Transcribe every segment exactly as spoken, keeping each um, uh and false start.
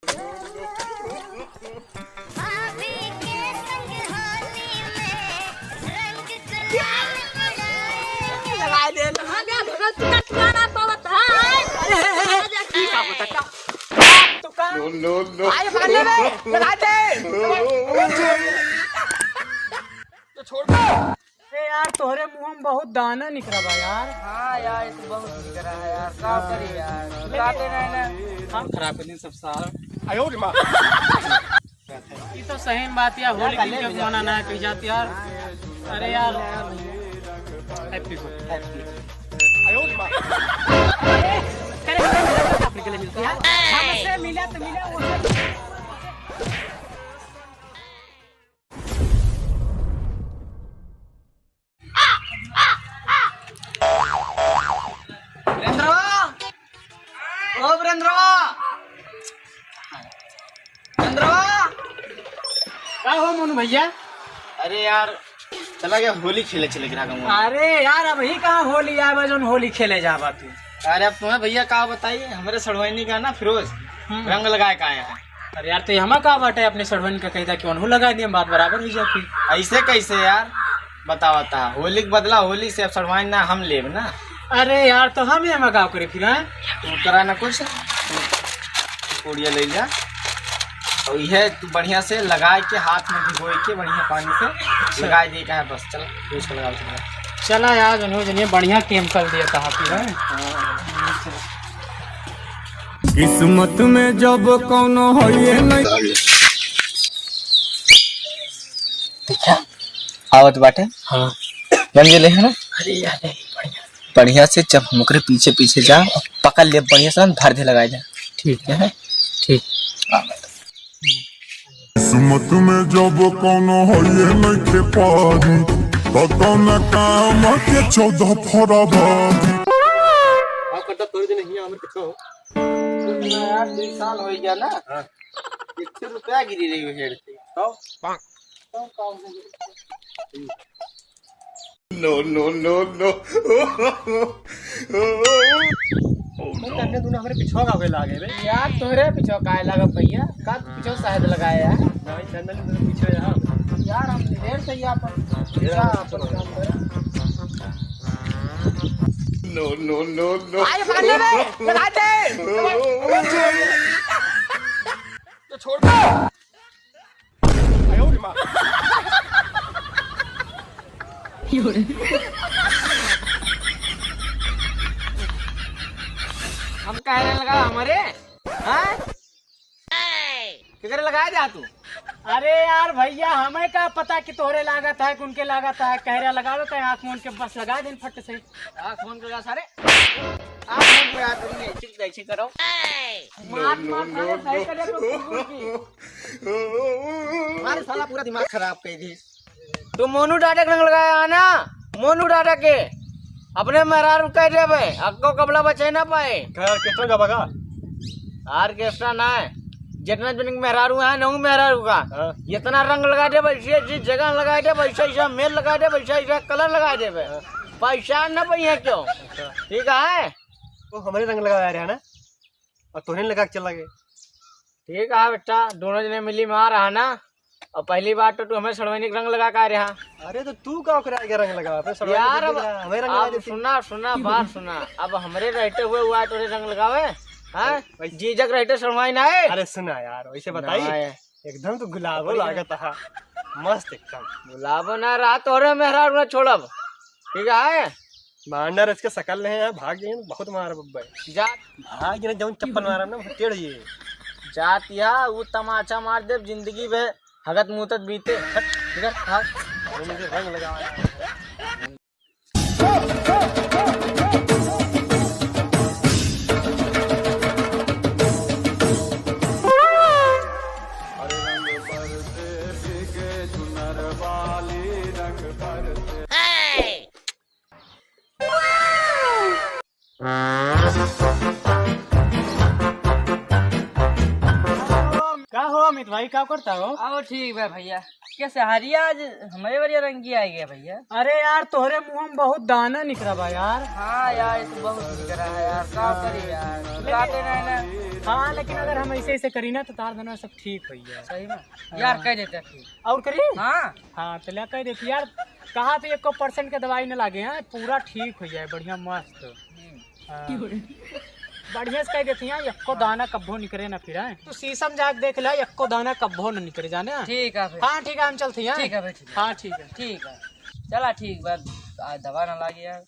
भाभी के संग होली में रंग गुलाल उड़ाए। लगा दे, लगा दे, लगा दे, लगा दे। अरे, हे, हे, हे, हे, का होता, का? तो का? No, no, no। आए, मारने रे, लगा दे। तो छोड़ दे। अरे यार, तोहरे मुंह में बहुत दाना निकला बा यार। हाँ यार, ये तो बहुत निकला है यार, का करी यार, बताते रहे ना। हम खराब कर दिन सब सारा। आयो रे माँ। ये तो सही में बात यार, होली की जो मना ना की जाती यार। अरे यार, happy हो, happy। आयो रे माँ। अरे, करे, करे, करे, करे, करे, मिलती है। हमसे मिला तो मिला, उसे वीरेंद्रवा! ओ वीरेंद्रवा! वीरेंद्रवा! का हो मोनू भैया? अरे यार, चला गया होली खेले, चले गया गाँव में। अरे यार, अबही कहाँ होली आए बा, जौन होली खेले जाबा तू? अरे अब तुम्हें भैया का बताई, हमरे सड़वाइनी का ना फिरोज हम्म। रंग लगाए का आया है। अरे यार, तो हमा का बाटे, अपने सड़वाइनी का कह दा कि उन्हों लगा दिए, बात बराबर हो जाती। ऐसे कैसे यार, बतावा ता, होली के बदला होली से अब सड़वाइनी ना हम लेब ना। अरे यार, तो हम एमा का करे फिर, हैं? तू करा ना कुछ, तू पुड़िया ले जा। और यह तू बढ़िया से लगा के, हाथ में भिगो के बढ़िया पानी से अच्छा। लगा दे का है बस। चल, use कर लगा, चल। चला यार, जनो जनिए बढ़िया chemical दिया था हाथी में। किस्मत में जब कौनो होइए नहीं। देखा, आवत बाटे। हाँ। बन गेले है ना? अरे यार, नहीं, बढ़िया। बढ़िया से जब हम ओकरे पीछे पीछे जा, पकड़ ले बढ़िया से, धर दे, लगाए जा। ठीक है, ठीक। किस्मत में जब कौनो होइए नइखे पारी, त कौन काम के चौदह फरवरी। आप करता थोड़ी दिन हियाँ हमरे पीछे हो। यार, दो साल हो गया ना। हाँ। एक सौ रुपया गिरी रही है हेड से। तो? तो का हो गया? No, no, no, no। तन्ने दुनो हमरे पिछवा का होए लागे बे। यार, तोहरे पिछवा काहे लागब भैया? का पिछवा शायद लगाए यार। नहीं, तन्ने दुनो पीछे यार। यार, हम ढेर सही अपन। ढेर जा, अच्छा अपन काम कर। No, no, no, no। आए, मारने रे, लगा दे। तो छोड़ दे। हम कह रहे लगा हमरे, हाँ? केकरे लगाए जा तू? अरे यार भैया, हमें का पता कि तोहरे लागत है, कि उनके लागत है, कह रहा लगावे का आँख मूंद के बस लगा देन फट से। आँख मूंद के लगा सारे। आँख मूंद के लगा, तू नहीं ऐसे, ऐसे करो। मार, मार, साले, सही करे तो कुकुर की। मारे साला पूरा दिमाग खराब कर दी। तू मोनू डाटा के रंग लगाया है ना? मोनू डाटा के। अपने मेहरारू कह देबे, अक्को कबला बचे ना पाए। का orchestra गावा का? Orchestra ना है। जितना जन के मेहरारू है ना, उ मेहरारू का। हाँ। इतना रंग लगा देबे, ऐसे, ऐसे जगह लगा देबे, ऐसा, ऐसा मेल लगा देबे, ऐसा, ऐसा colour लगा देबे। हाँ। पैसा ना पाइए क्यों? अच्छा। ठीक है? वो हमरे रंग लगावा रहा ना? और तोहरे लगा के चला गए। ठीक है बेटा, दोनों जने मिली मार रहा ना। और पहली बात तो तू हमें सड़वैनी के रंग लगा का रहा। अरे तो तू का ओकरे आगे रंग लगावा? फिर सड़वैनी यार, के अब, रहा, हमें रंग लगा अब देती। सुना, सुना, बात सुना। अब हमरे रहते हुए हुआ तोरे रंग लगावे, हाँ? भाई। जीजक रहते सड़वाई ना है। अरे सुना यार, वैसे ना बताई। है। एकदम तो गुलाबो बढ़िया। लागत हा। मस्त एकदम। गुलाबो ना रहा, तोरे मेहरारू ना छोड़ब। ठीक है? मांडर इसके सकल नहीं है, भाग गए, बहुत मार बब्बे। जा। भाग गए, जौन चप्पल मारा ना, वो टेढ़ ये। जात या, वो तमाचा मार दे, जिंदगी भर हगत मूतत बीते। हट, इधर, भाग। अरे मुझे रंग लगावा है। का हो, अमित भाई, का करता हो? आओ, ठीक बा भैया। कैसे हरिया आज हमारे बढ़िया रंगी आ गया भैया? अरे यार, तोहरे मुंह में बहुत दाना निकरा बा यार। हाँ यार, ये तो बहुत निकरा है यार, का करी यार, काटे नहीं ना। हाँ, लेकिन अगर हम ऐसे ऐसे करी ना तो तार दाना सब ठीक हो गया। सही में? हाँ। यार, कह देते ठीक। और करी? हाँ। हाँ, तो ले कह देती यार, कहा तो एको percent के दवाई न लागे हैं, पूरा ठीक हो जाए, बढ़िया मस्त। हम्म। हाँ। बढ़िया से कह देती हैं, एको दाना कब्बो निकरे ना फिर, हैं? तू शीशम जाके देख ले, एको दाना कब्बो न निकरे, जाने? ठीक है फिर। हाँ, ठीक है, हम चलते हैं। ठीक है भाई, ठीक है। हाँ, ठीक है। ठीक है, चला ठीक बा, आज दवा ना लागे यार,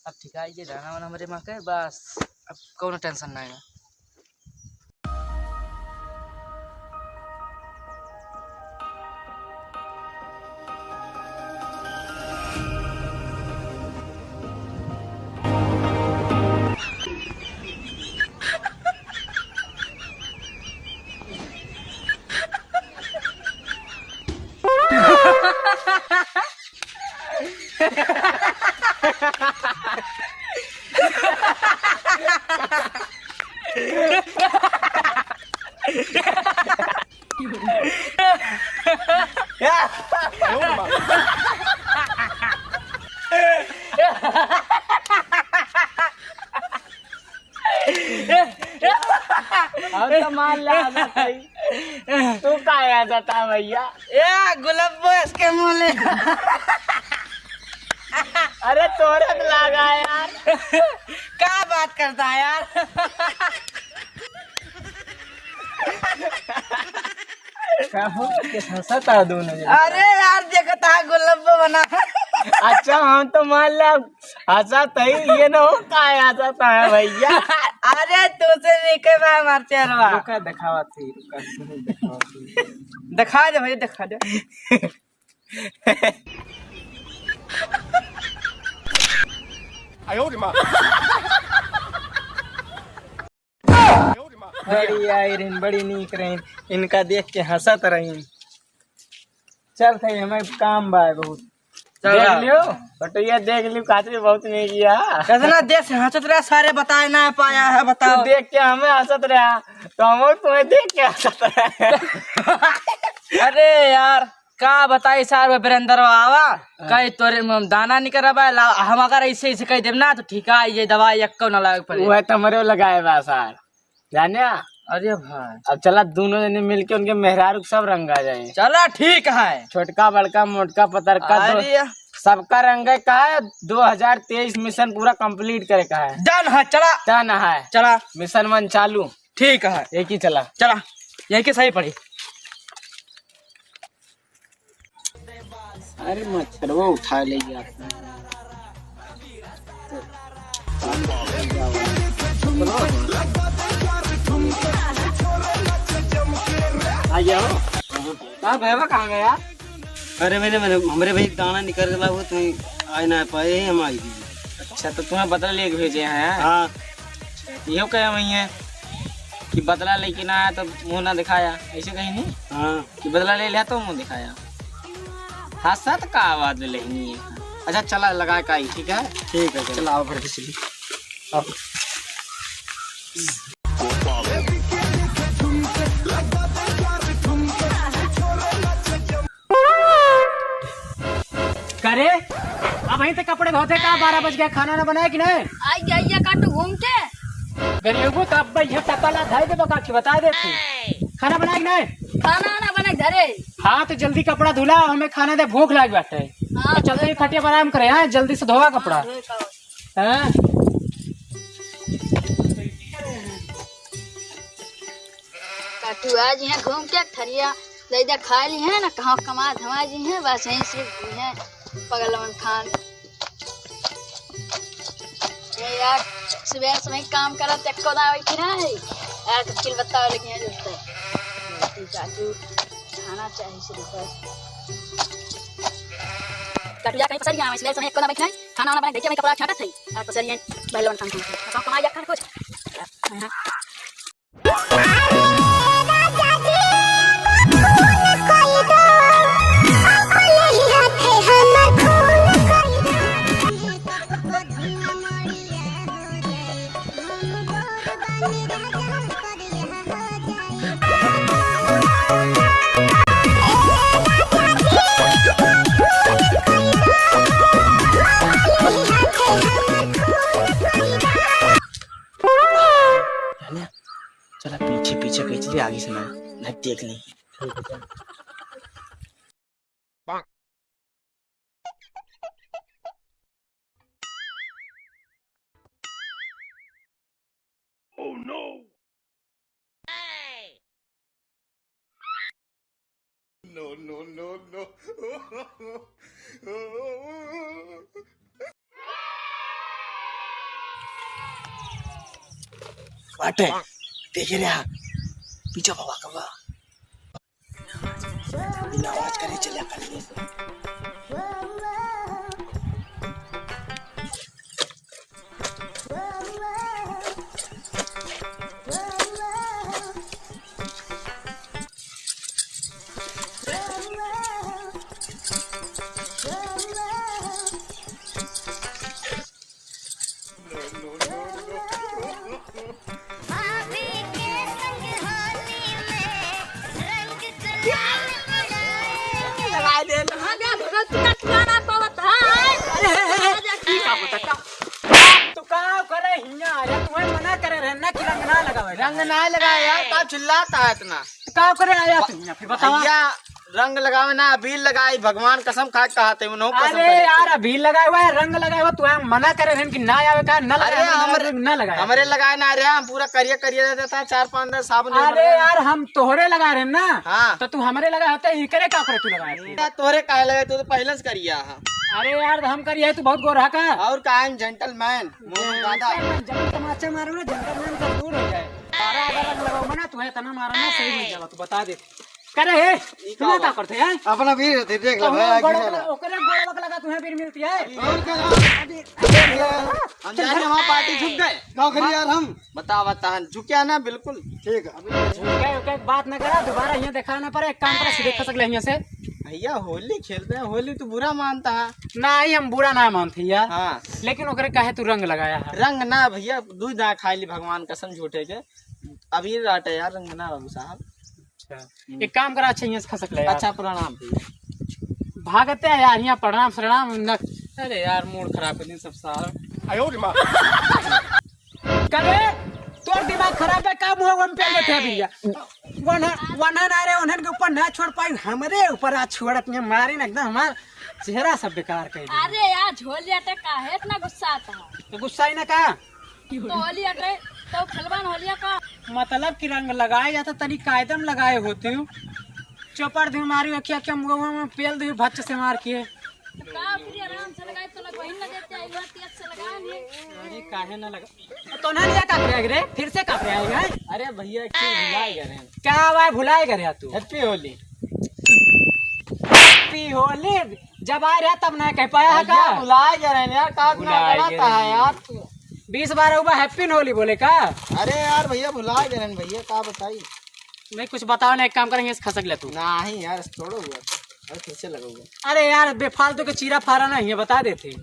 अब ठीक है, ये दाना वाना हमारे माँ के, बस अब कौनो tension ना है। हम तो मान ले आ जाता है। तू का आ जाता है भैया? ए, गुलब्बो इसके मुंह ले। अरे तोरे में लागा है यार। का बात करता है यार? का हो? के हंसत है दोनों जने? अरे यार, देखत है गुलब्बो बना। अच्छा, हम तो मान ला हंसत है, ये न हो का हंसत है भैया? अरे तुसे भी के बा हमार चेहरवा। रुका, दिखावा थी, रुका, तुम दिखावा थी। दिखा दे भैया, दिखा दे। बड़ी आई रहीन, बड़ी नीक रहीन, इनका देख के हंसत रहीन। चल थे, हमें काम बा बहुत। चल देख रहा। लियो, फोटोया देख लियो, काच में बहुत नीक या। कितना देर से हंसत रहा, सारे बताए ना पाया है, बताओ। तू देख के हमें हंसत रहा, तो हम तुम्हें देख के हंसत रहे। अरे यार, का बताई सार, वो वीरेंद्र आवा, हाँ। कहे तोरे में हम दाना निकरबा, ला, हम अगर ऐसे ऐसे कह देब ना, तो ठीक है, ये दवाई एक्को ना लागे पड़े। वह तो हमरे लगाए बा सार, जाने? अरे भाई। अब चला, दोनों जने मिलके उनके मेहरारू के सब रंगा जाए। चला, ठीक है। छोटका, बड़का, मोटका, पतरका, दो, अरे। सबका रंगे का है। दो हजार तेईस मिशन पूरा complete करे का है। Done है, चला। Done है। चला। मिशन वन चालू। ठीक है। एक ही चला। चला, यही के सही पड़ी। अरे मच्छरवा उठा ले यार। आ गया हो। का भैया कहाँ गया? अरे मैंने, मैंने, हमरे भाई दाना निकल गया हो, तो आए ना पाए, हम आई गए। अच्छा, तो तुम्हें बदला लेके भेजे हैं? हाँ। इहो कहे वही है कि बदला लेके ना आया तो मुंह ना दिखाया, ऐसे कहीं नहीं? हाँ। कि बदला ले लिया तो मुंह दिखाया। हंसत का आवाज लेनी है। अच्छा चला लगा का ही, ठीक है? ठीक है, चला। चला आओ घर पे चली। आओ। करे, अब यहीं से कपड़े धोते का, बारह बज गया, खाना ना बनाया कि नहीं? आई जाइए काटू घूम के। गरीबो तो अब यह टपला धाई दे बका के बता दे तू। खाना बनाया कि नहीं? खाना ना बना धरे। हाँ तो जल्दी कपड़ा धुला, हमें खाना दे, भूख लाग बाटे। हाँ, और चलते ही खटिया पर आराम करे, हाँ जल्दी से धोवा कपड़ा। हाँ, धोए का। हाँ। काटू आज यहाँ घूम के थरिया लैदा खा ली है ना, कहाँ कमा धमा जी हैं, बस यहीं से हुई हैं पगलवन खान। ए यार, सुबह से वही काम करत, एको ना बैठी ना है यार, तो चिल बताओ लेकिन यहाँ जुटते हैं। काटू खाना चाहिए शुरू कर। काटू जा कहीं पसर गया, सुबह से वही एको ना बैठना है, खाना वाना बना के देखे, वही कपड़ा छाटत है यार, पसर गया पहलवान खान को। सब कमाई जा खान कुछ। है ना? चला पीछे पीछे कहीं चलिए, आगे से ना, ना देख नहीं। Oh no! No, no, no, no. वाटे, देखे रे, पीछे बाबा का बा। बिना आवाज करे चला कर। भाभी के संग होली में रंग गुलाल उड़ाएंगे। लगा दे, लगा दे। भागा, भागा, तू कटवा ना पावत है। अरे, हे, हे, हे, ई का होता, का? तो का करे हियाँ? अरे, तुम्हें मना करे रहे ना कि रंग ना लगावे। रंग ना लगावे यार, का चिल्लाता है इतना? तो का करे आया तू हियाँ, फिर बतावा। भैया, रंग लगावे ना, अबीर लगाई, भगवान कसम खा के कहते हैं, उन्हों कसम अरे खा के यार, कहते हैं। अबीर लगाए हुआ है, रंग लगाए हुआ, तू हम मना करे रहन कि ना आवे का, ना अरे लगाए, हमरे, ना लगाए। हमरे लगाए ना रे, हम पूरा करिया करिया रहता था, चार पाँच दिन साबुन नहीं अरे मरता। यार, हम तोहरे लगा रहे ना, हाँ। तो तू हमरे लगा होते, इकरे का करे तू लगा रहे? तोहरे काहे लगे, तू तो पहले से करिया है। अरे यार, हम करिया है, तू बहुत गोरा का। और का है, gentleman, मोहन दादा। Gentleman, जब तमाचा मारो ना, gentleman से दूर हो जाए। सारा अगर रंग लगाओ ना, तुम्हें इतना मारा ना, सही हो जावा, तू बता दे। करे हे, ई का तू का बा? करते हैं? अपना भी रहते, देख ले कहूँ भाई, आगे गोड़ चला। ओकरे गोड़ लगा तुम्हें भी मिलती है। और का? अभी हम जाने वहाँ पार्टी झुक गए। का करी यार हम? बता, बता, झुकिया ना बिल्कुल। ठीक है। अभी झुके, ओके बात ना करा, दोबारा यहाँ देखा ना पड़े, एक काम करा, सीधे खसक ले यहाँ से। भैया होली खेलते हैं, होली तो बुरा मानता है। ना ही हम बुरा ना मानते यार। हाँ। लेकिन ओकरे काहे तू रंग लगाया है? रंग ना भैया, दूध ना खाई ली भगवान कसम झूठे के। अबीर राटे यार, रंग ना बाबू साहब। अच्छा, हम्म। एक काम करा, अच्छा, यहाँ से खसक ले यार। अच्छा, प्रणाम। भागते हैं यार, यहाँ प्रणाम, प्रणाम न। अरे यार, मूड खराब कर दिन सब सारा। आयो रे माँ। करे, तोर दिमाग खराब है, का मुँह वन पे बैठे भैया? वनहन, वनहन आ रहे, उन्हन के ऊपर ना छोड़ पाई, हमरे ऊपर आज छोड़त नहीं, मारे ना एकदम हमार चेहरा सब बेकार कर दिया। अरे यार, झोल जाते काहे इतना गुस्सा आता है? तो गुस्सा ही ना का? तो होली हटे, तो खेलबा न होलिया का। मतलब कि रंग लगाए जाता, तनी कायदम लगाए होती हूँ। चोपड़ दी मारी, अखिया के मुँह में पेल दी, भच्च से मार के। का फिर आराम से लगाए, तो लगवाइन लगे, तेज से लगा नहीं। अरे काहे ना लगा? तो ना लिया का प्रयाग रे, फिर से का प्रयाग है? अरे भैया, एक चीज भुलाए गए हैं। क्या भाई भुलाए गए यार तू? Happy होली। Happy होली, जब आ रहा तब ना कह पाया है भैया, का? भुलाए गए हैं यार, का इतना भुलाए गए था हैं। यार तू? बीस बार हुआ Happy होली बोले का? अरे यार भैया, भुलाए गए हैं भैया, का बताई? नहीं, कुछ बताओ ना, एक काम करेंगे, इस खसक ले तू। नहीं यार, छोड़ो हुआ, अरे फिर से लगाऊंगा। अरे यार, बेफालतू के चीरा फारा ना, ये बता देते।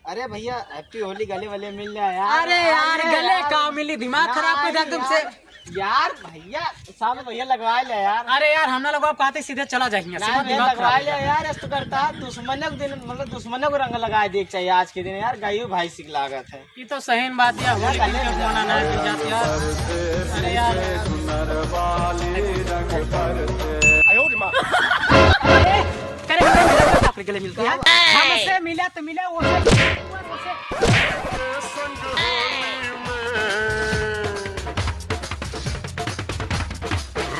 अरे भैया, Happy होली, गले वले मिल जाए यार। अरे यार, अरे गले यार। का मिली, दिमाग खराब कर दिया एकदम से। यार, यार भैया, सामने भैया लगवा ले यार। अरे यार, हम ना लगवा पाते, सीधे चला जाए यहाँ से, ना भैया, दिमाग खराब लगवा ले यार, ऐसा तो करता है, दुश्मनों के दिन, मतलब दुश्मनों को रंग लगा दे चाहिए आज के दिन यार, गयू भाई सिक लागत है। ये तो सही बात है, होली के जमाना ना मिल जाती यार। अरे यार। अरे, करे हमरे मिला तो अपने गले मिलते हैं। हमसे मिला तो मिला, वो से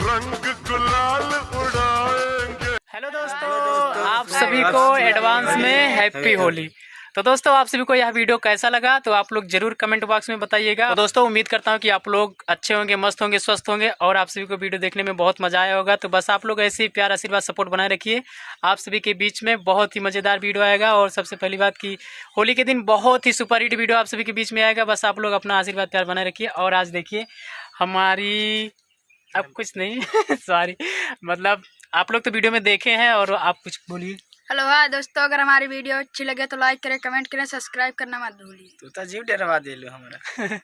रंग गुलाल उड़ाएंगे। Hello दोस्तों, आप सभी को advance में Happy होली। तो दोस्तों, आप सभी को यह video कैसा लगा तो आप लोग जरूर comment box में बताइएगा। तो दोस्तों, उम्मीद करता हूँ कि आप लोग अच्छे होंगे, मस्त होंगे, स्वस्थ होंगे और आप सभी को video देखने में बहुत मजा आया होगा। तो बस आप लोग ऐसे ही प्यार, आशीर्वाद, support बनाए रखिए। आप सभी के बीच में बहुत ही मजेदार video आएगा और सबसे पहली बात कि होली के दिन बहुत ही superhit video आप सभी के बीच में आएगा। बस आप लोग अपना आशीर्वाद, प्यार बनाए रखिए। और आज देखिए हमारी, अब कुछ नहीं, sorry, मतलब आप लोग तो video में देखे हैं और आप कुछ बोलिए। Hello, hi दोस्तों, अगर हमारी video अच्छी लगे तो like करें, comment करें, subscribe करना मत भूलिए। तू तो जीव डरवा दे लो हमारा।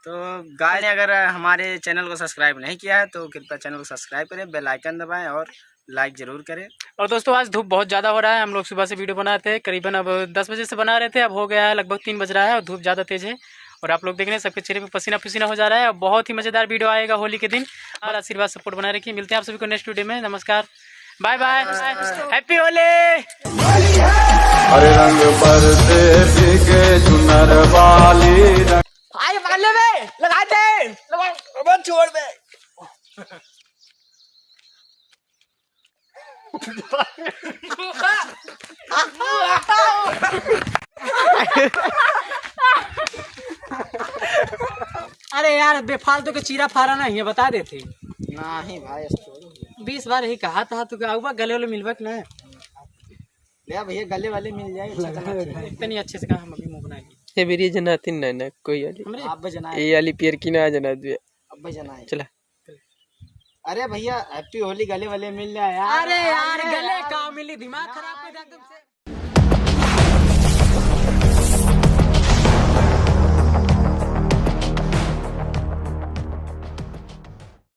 तो गाइस, अगर हमारे चैनल को सब्सक्राइब नहीं किया है तो कृपया चैनल को सब्सक्राइब करें, बेल आइकन दबाएं और लाइक जरूर करें। और दोस्तों, आज धूप बहुत ज़्यादा हो रहा है। हम लोग सुबह से वीडियो बना रहे थे, करीबन अब दस बजे से बना रहे थे, अब हो गया है लगभग तीन बज रहा है और धूप ज़्यादा तेज़ है। और आप लोग देख रहे हैं, सबके चेहरे पे पसीना पसीना हो जा रहा है। और बहुत ही मज़ेदार वीडियो आएगा होली के दिन, और आशीर्वाद, सपोर्ट बनाए रखिए। मिलते हैं आप सभी को नेक्स्ट वीडियो में। नमस्कार, बाय बाय, हैप्पी होली। अरे रंग बरसे भीगे चुनर वाली रंग। भाई मारने में लगाए थे, लगा, अब छोड़ दे। अरे यार, बेफालतू के चीरा फारा नहीं है, बता देते। नहीं भाई, बीस बार ही कहा था, तू क्या हुआ, गले वाले मिलबा कि नहीं? ले भैया, गले वाले मिल जाए, अच्छा चला। इतनी अच्छे से कहा, हम अभी मुंह बनाएंगे। ये मेरी जनातिन नहीं ना कोई वाली। हमरे आप बजना ये वाली पियर की ना जना दुए। अब बजना है। चला। अरे भैया, हैप्पी होली, गले वाले मिल जाए यार। अरे यार, अरे गले यार। का मिली, दिमाग खराब कर दिया एकदम से।